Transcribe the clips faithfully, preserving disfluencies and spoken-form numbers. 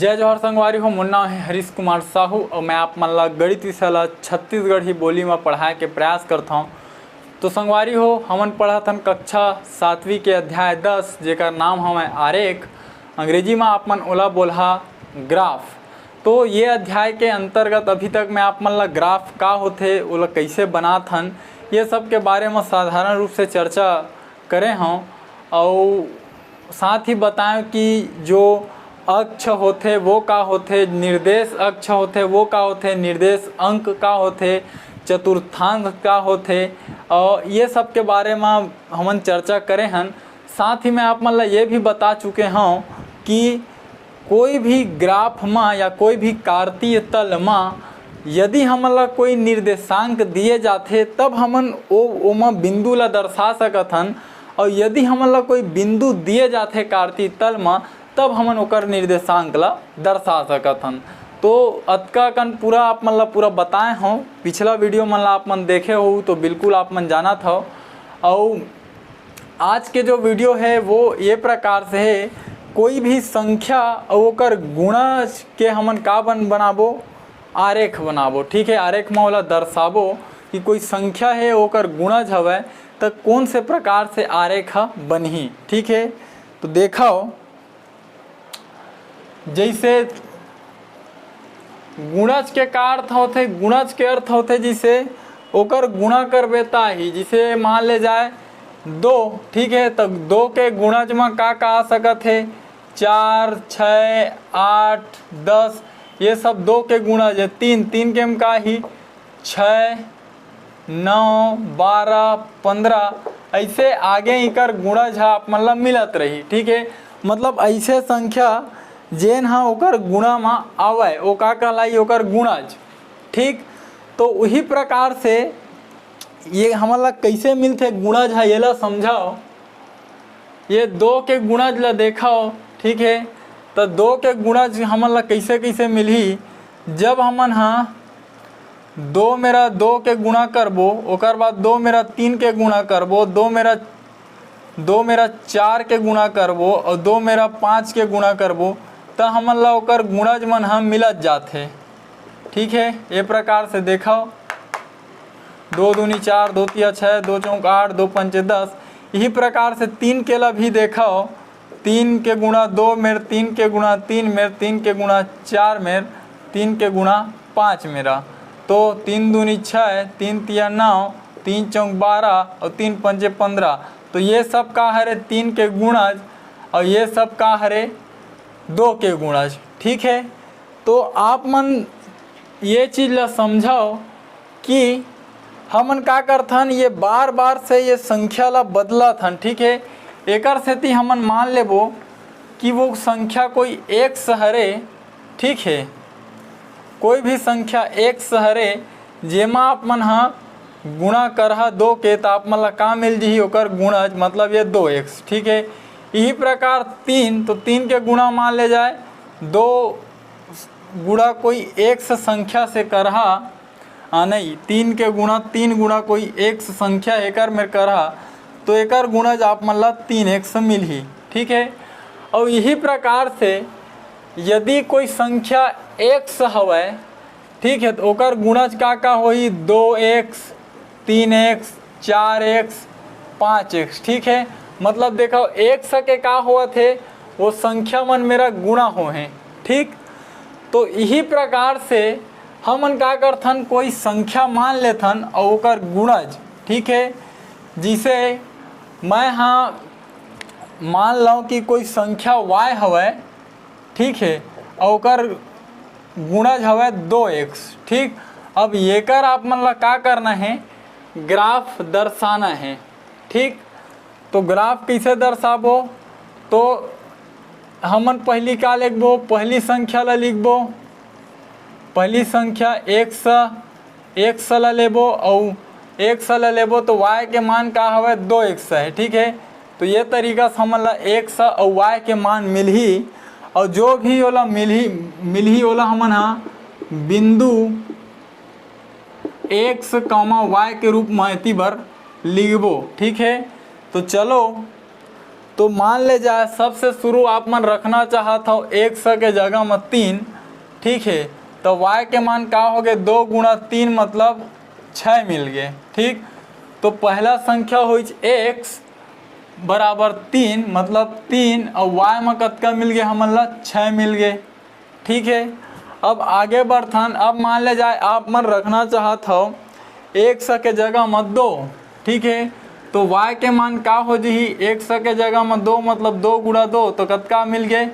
जय जोहार संगवारी हो, मोर नाम है हरीश कुमार साहू और मैं आप मन ला गणित विषय ला छत्तीसगढ़ी बोली में पढ़ाए के प्रयास करता हूँ। तो संगवारी हो, हमन पढ़त हन कक्षा सातवीं के अध्याय दस, जेकर नाम हवय आरेख। अंग्रेजी में आप मन ओला बोलहा ग्राफ। तो ये अध्याय के अंतर्गत अभी तक मैं आप मन ला ग्राफ का होथे, ओला कैसे बनात हन, ये सब के बारे में साधारण रूप से चर्चा करे हौं। और साथ ही बताएं कि जो अक्ष होथे वो का होथे, निर्देश अक्ष होथे वो का होथे, निर्देश अंक का होथे, चतुर्थांश का होथे, और ये सब के बारे में हमन चर्चा करे हन। साथ ही मैं आप मन ला ये भी बता चुके हौं कि कोई भी ग्राफ म या कोई भी कार्तीय तल म यदि हमन ला कोई निर्देशांक दिए जाथे, तब हमन ओ ओमा बिंदु ला दर्शा सकत हन। और यदि हमन ला कोई बिंदु दिए जाथे कार्तीय तल म, तब हमन ओकर निर्देशांक ला दर्शा सकत हन। तो अतका कन पूरा आप मन ला पूरा बताए हौं। पिछला वीडियो मन ला आप मन देखे हो तो बिल्कुल आप मन जानत हव। और आज के जो वीडियो है वो ये प्रकार से है, कोई भी संख्या और ओकर गुणज के हमन का बन बनाबो, आरेख बनाबो। ठीक है, आरेख में ओला दर्शाबो कि कोई संख्या है, ओकर गुणज हवय, त कौन से प्रकार से आरेख ह बनही। ठीक है, तो देखो, जैसे गुणज के का अर्थ होथे? गुणज के अर्थ होथे जैसे ओकर गुणा करबे ता ही, जैसे मान ले जाए दो, ठीक है, तो दो के गुणज में का का आ सकत है? चार, छः, आठ, दस, ये सब दो के गुणज है। तीन, तीन के में का ही? छः, नौ, बारह, पंद्रह, ऐसे आगे इकर गुणज ह आप मन ला मिलत रही। ठीक है, मतलब ऐसे संख्या जेन ह ओकर गुणा म आवय, ओ का कहलाई? ओकर गुणज। ठीक, तो उही प्रकार से ये हमन ला कैसे मिलथे गुणज ह, ये ला समझाओ। ये दो के गुणज ला देखो। ठीक है, तो दो के गुणज हमन ला कैसे कैसे मिलही? जब हमन हा दो मेरा दो के गुणा करबो, ओकर बाद दो मेरा तीन के गुणा करबो, दो मेरा दो मेरा चार के गुणा करबो और दो मेरा पाँच के गुणा करबो, त हमन ला ओकर गुणज मन ह मिलत जाथे। ठीक है, ये प्रकार से देखो, दो दूनी चार, दो तिया छः, दो चौक आठ, दो पंचे दस। यही प्रकार से तीन के ला भी देखो, तीन के गुणा दो मेर, तीन के गुणा तीन मेर, तीन के गुणा चार मेर, तीन के गुणा पाँच मेरा, तो तीन दूनी छः, तीन तिया नौ, तीन चौक बारह और तीन पंचे पंद्रह। तो ये सब का हरे? तीन के गुणज। और ये सब का हरे? दो के गुणज। ठीक है, तो आप मन ये चीज ला समझाओ कि हमन का करथन, ये बार बार से ये संख्या ला बदलत हन। ठीक है, एकर सेती हमन मान लेबो कि वो संख्या कोई एक्स हरे। ठीक है, कोई भी संख्या एक्स हरे, जेमा आप मन ह गुणा करहा दो के, त आप मन ला का मिल जही? ओकर गुणज, मतलब ये दो एक्स। ठीक है, यही प्रकार तीन, तो तीन के गुणा मान ले जाए, दो गुणा कोई एक्स संख्या से करहा, आ नहीं, तीन के गुणा तीन गुणा कोई एक्स संख्या एकर में करहा, तो एकर गुणज आप मन ला तीन एक्स मिलही। ठीक है, और यही प्रकार से यदि कोई संख्या एक्स हवय, ठीक है, तो ओकर गुणज का का होही? दो एक्स, तीन एक्स, चार एक्स, पाँच एक्स। ठीक है, मतलब देखो, एक्स के का होवत हे? वो संख्या मन मेरा गुणा हो हे। ठीक, तो यही प्रकार से हमन का करथन, कोई संख्या मान लेथन और ओकर गुणज। ठीक है, जिसे मैं हाँ मान लूँ कि कोई संख्या वाई हवय, ठीक है, और ओकर गुणज हवय दो एक्स। ठीक, अब येकर आप मन ला का करना है? ग्राफ दर्शाना है। ठीक, तो ग्राफ कैसे दर्शाबो? तो हमन पहली का लिखबो? पहली संख्या ला लिखबो। पहली संख्या एक्स, एक्स ला लेबो, और एक्स ला लेबो तो वाई के मान का हवय? दो एक्स है। ठीक है, तो ये तरीका से हमन ला एक्स और वाई के मान मिलही, और जो भी ओला मिलही मिलही ओला हमन हा बिंदु एक्स कॉमा वाई के रूप में एती बर लिखबो। ठीक है, तो चलो तो मान ले जाए, सबसे शुरू आप मन रखना चाहत हव x के जगह म तीन, ठीक है। तो y के मान का हो गे? दो गुणा तीन, मतलब छः मिल गे, ठीक। तो पहला संख्या होइच x बराबर तीन, मतलब तीन, और y म कतका मिल गे हमन ला? छः मिल गे, ठीक है। अब आगे बढ़थन। अब मान ले जाए, आप मन रखना चाहत हव x के जगह म दो, ठीक है। तो y के मान का हो जही? x के जगह म दो, मतलब दो गुणा दो, तो कतका मिल गे?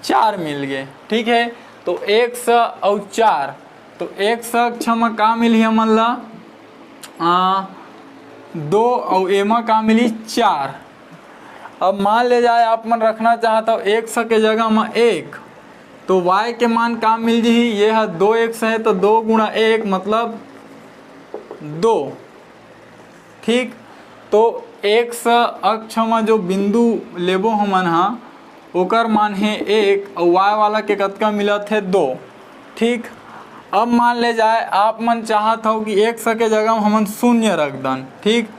चार मिल गे, ठीक है। तो x अउ चार, तो x अक्ष म का मिलही हमन ला? आ, दो, अउ एमा का मिली? चार। अब मान ले जाए, आप मन रखना चाहत हव x के जगह म एक, तो y के मान का मिल जही? ये ह दो x है, तो दो गुणा एक, मतलब दो, ठीक। तो x अक्ष म जो बिंदु लेबो हमन हा, ओकर मान हे एक, अउ y वाला के कतका मिलत हे? दो, ठीक। अब मान ले जाए, आप मन चाहत हव कि x के जगह म हमन शून्य रख दन, ठीक।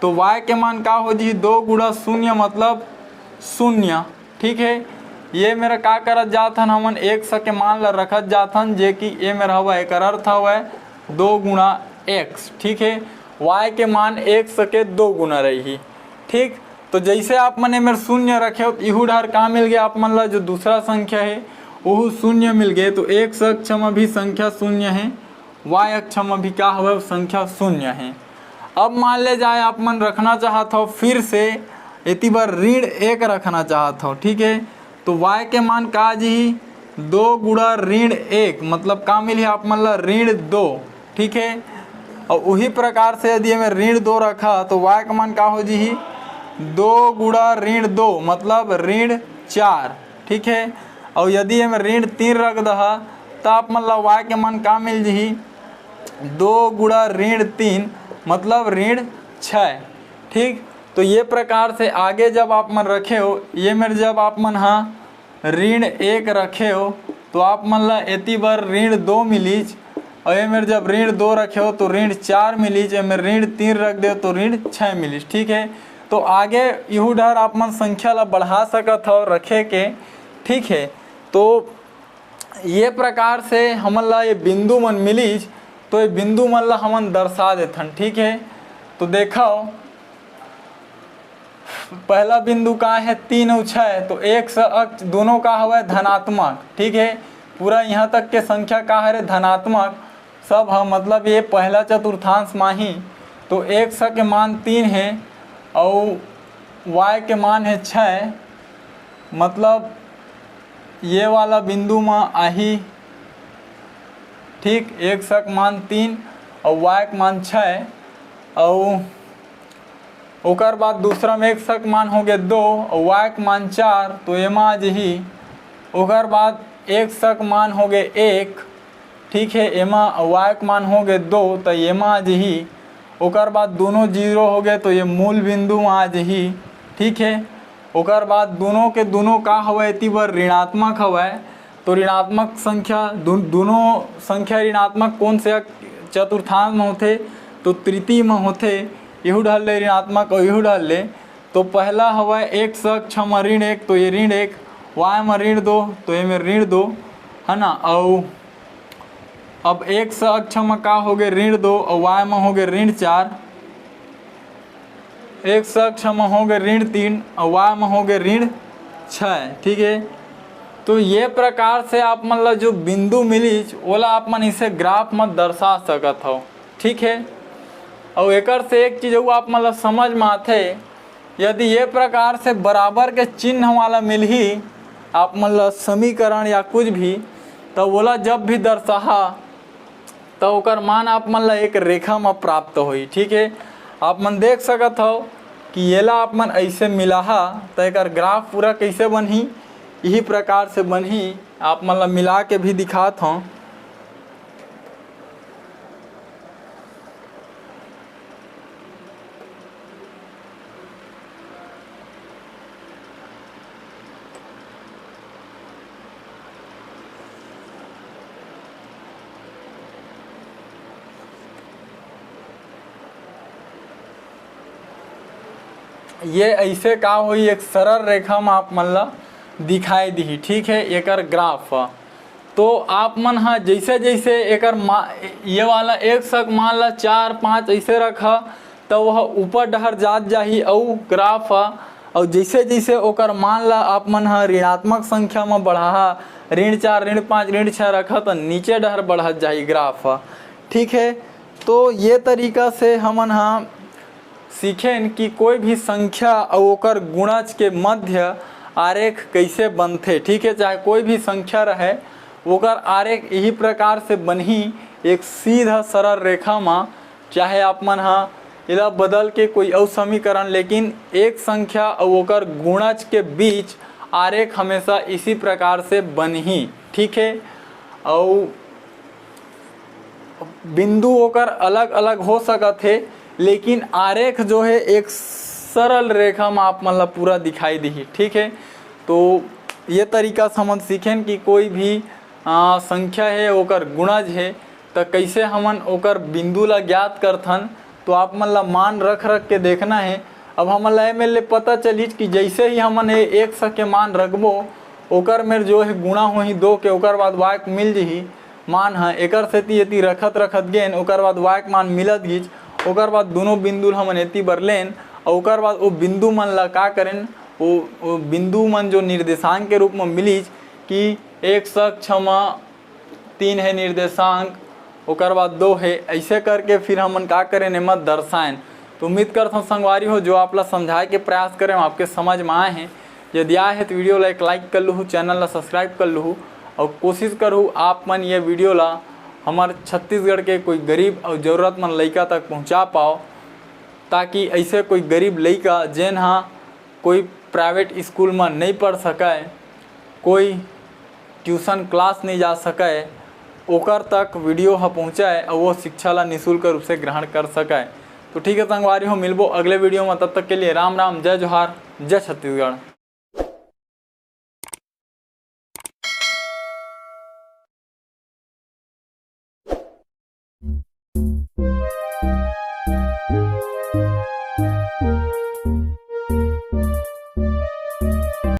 तो y के मान का हो जही? दो गुणा शून्य, मतलब शून्य, ठीक है। ये मेर का करत जात हन, हमन x के मान ला रखत जात हन, जे कि ये मेर हवय, एकर अर्थ हवय दो गुणा x, ठीक है। y के मान x के दो गुणा रही, ठीक। तो जैसे आप मन एमेर शून्य रखे हो, तो इहू डहर का मिल गया आप मन ला? जो दूसरा संख्या है, वहू शून्य मिल गए। तो x अक्ष म भी संख्या शून्य है, y अक्ष म भी का हवय? संख्या शून्य है। अब मान ले जाए, आप मन रखना चाहत हो फिर से, एती बर ऋण एक रखना चाहत हो, ठीक है। तो y के मान का जी? दो गुणा ऋण एक, मतलब का मिलही आप मन ला? ऋण दो, ठीक है। और वही प्रकार से यदि एमे ऋण दो रखा, तो y के मान का हो जी? दो गुणा ऋण दो, मतलब ऋण चार, ठीक है। और यदि एमे ऋण तीन रख दहा, तो आप मन ला y के मान का मिल जी? दो गुणा ऋण तीन, मतलब ऋण छः, ठीक। तो ये प्रकार से आगे जब आप मन रखे हो, ये मेर जब आप मन हा ऋण एक रखे हो, तो आप मन ला एती बर ऋण दो मिलीच, और ये मेर जब ऋण दो रखे हो, तो ऋण चार मिलीच, ये मेर ऋण तीन रख दे, तो ऋण छः मिलीच, ठीक है। तो आगे इहू डहर आप मन संख्या ला बढ़ा सकत हो रखे के, ठीक है। तो ये प्रकार से हमन ला ये बिंदु मन मिलीच, तो ये बिंदु मन ला हमन दर्शा देथन, ठीक है। तो देखो, पहला बिंदु का है? तीन अउ छः, तो x अक्ष दोनों का हवय? धनात्मक, ठीक है। पूरा यहाँ तक के संख्या का हरे? धनात्मक सब ह, मतलब ये पहला चतुर्थांश माही। तो x के मान तीन है और y के मान है छः, मतलब ये वाला बिंदु म आही, ठीक। x के मान तीन और y के मान छः, और ओकर बाद दूसरा में x के मान हो गए दो और y के मान चार, तो एमा आ जही। ओकर बाद x के मान हो गए एक, ठीक है, एमा y के मान हो गए दो, तो एमा आ जही। ओकर बाद दोनों जीरो हो गए, तो ये मूल बिंदु में आ जही, ठीक है। ओकर बाद दोनों के दोनों का हवय? एती बर ऋणात्मक हवय, तो ऋणात्मक संख्या दु-, दोनों संख्या ऋणात्मक कौन से चतुर्थांश में होथे? तो तृतीय में होथे। इहू डहर ले ऋणात्मक और इहू डहर ले। तो पहला हवय x अक्ष म ऋण एक, तो ये ऋण एक, y म ऋण दो, तो ये में ऋण दो, है ना। और अब x अक्ष म का हो गए? ऋण दो, और y म हो गए ऋण चार। x अक्ष म हो गए ऋण तीन और y म हो गए ऋण छः, ठीक है। तो ये प्रकार से आप मन ला जो बिंदु मिलीच, ओला आप मन इसे ग्राफ म दर्शा सकत हो, ठीक है। और एकर से एक चीज अउ आप मन ला समझ में आथे, यदि ये प्रकार से बराबर के चिन्ह वाला मिलही आप मन ला समीकरण या कुछ भी, तो ओला जब भी दर्शाहा, तो ओकर मान आप मन ला एक रेखा म प्राप्त होही, ठीक है। आप मन देख सकत हव कि येला आप मन ऐसे मिलाहा, तो एकर ग्राफ पूरा कैसे बनही, यही प्रकार से बनही। आप मन ला मिला के भी दिखात हव। ये ऐसे का होई, एक सरल रेखा म आप मन ला दिखाई दिही, ठीक है, एकर ग्राफ। तो आप मन ह जैसे जैसे एकर मा-, ये वाला एक्स के मान ला चार पाँच ऐसे रखा, त वह ऊपर डहर जात जाही अउ ग्राफ ह, अउ जैसे जैसे ओकर मान ला आप मन ह ऋणात्मक संख्या म बढ़ाहा, ऋण चार, ऋण पाँच, ऋण छः रखा, त नीचे डहर बढ़त जाही ग्राफ ह, ठीक है। तो ये तरीका से हमन ह सीखेन कि कोई भी संख्या अउ ओकर गुणज के मध्य आरेख कैसे बनथे, ठीक है, चाहे कोई भी संख्या रहे, ओकर आरेख यही प्रकार से बनही, एक सीधा सरल रेखा म, चाहे आप मन ह एला बदल के कोई अउ समीकरण, लेकिन एक संख्या अउ ओकर गुणज के बीच आरेख हमेशा इसी प्रकार से बनही, ठीक है। अउ बिंदु ओकर अलग-अलग हो सकत हे, लेकिन आरेख जो है एक सरल रेखा म आप मन ला पूरा दिखाई दिही, ठीक है। तो ये तरीका से हमन सीखेन कि कोई भी, आ, संख्या है, ओकर गुणज है, त कैसे हमन ओकर बिंदु ला ज्ञात करथन। तो आप मन ला मान रख रख के देखना है। अब हमन ला एमे ले पता चलिच कि जैसे ही हमन ए एक्स के मान रखबो, ओकर मेर जो है गुणा होही दो के, ओकर बाद वाय के मिल जही मान ह। एकर सेती एती रखत रखत गेन, ओकर बाद वाय के मान मिलत गिच, ओकर बाद दुनों बिंदु ल हमन एती बर लेन, अउ ओकर बाद ओ बिंदु मन ला का करेन, ओ, ओ बिंदु मन जो निर्देशांक के रूप म मिलिच कि एक्स अक्ष म तीन हे निर्देशांक, ओकर बाद दो हे, ऐसे करके फिर हमन का करेन, एमा दर्शाएन। तो उम्मीद करथौं संगवारी हो, जो आप ला समझाए के प्रयास करेन, आपके समझ में आए हे। यदि आए हे तो वीडियो ला एक like कर लूहू, चैनल ला subscribe कर लूहू, और कोशिश करहू आप मन ये वीडियो ला हमर छत्तीसगढ़ के कोई गरीब और जरूरतमंद लइका तक पहुंचा पाओ, ताकि ऐसे कोई गरीब लइका जेन हा कोई प्राइवेट स्कूल म नइ पढ़ सकय, कोई ट्यूशन क्लास नइ जा सकय, ओकर तक वीडियो ह पहुँचय अउ वो शिक्षा ला निशुल्क रूप से ग्रहण कर सकय। तो ठीक है संगवारी हो, मिलबो अगले वीडियो में, तब तक के लिए राम राम, जय जोहार, जय छत्तीसगढ़।